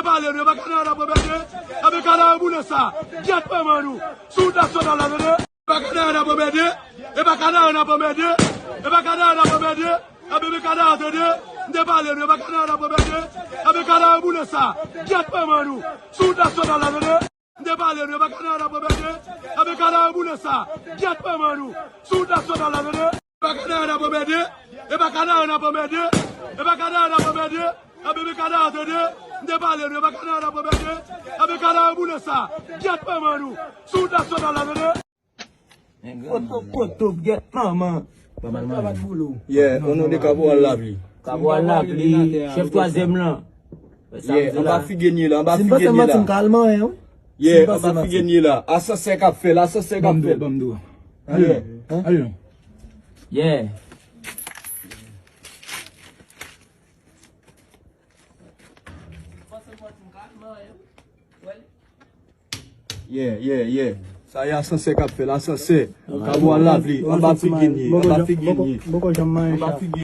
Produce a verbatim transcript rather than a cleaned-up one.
Pale nou, e pa Kanara n ap anmède. Ebyen Kanara boule sa. Gyèt manman nou. Sou wout nasyonal la, tande. E pa Kanara n ap anmède. E pa Kanara n ap anmède. E pa Kanara n ap anmède. Ebyen men Kanara, tande. M te pale nou, e pa Kanara n ap anmède. Ebyen Kanara boule sa. Gyèt manman nou. Sou wout nasyonal la, tande. M te pale nou, e pa Kanara n ap anmède. Ebyen Kanara boule sa. Gyèt manman nou. Sou wout nasyonal la, tande. E pa Kanara n ap anmède. E pa Kanara n ap anmède. E pa Kanara n ap anmède. Ebyen men Kanara, tande. M te pale nou, e pa Kanara n ap anmède. Ebyen Kanara boule sa. Gyèt manman nou. Sou wout nasyonal la, tande. Poto, poto, gyèt manman. Yeah, o non de Kaporal Lapli. Kaporal Lapli, chèf twazyèm lan. Yeah, anba figi n ye la, anba figi n ye la. Yeah, anba figi n ye la. Asansè k ap fè l, asansè k ap fè l. Yeah. Yeah. Yeah, yeah, yeah. Sa e asansè k ap fè l, asansè. Kaporal Lapli, anba figi n ye, anba figi n ye. Anba figi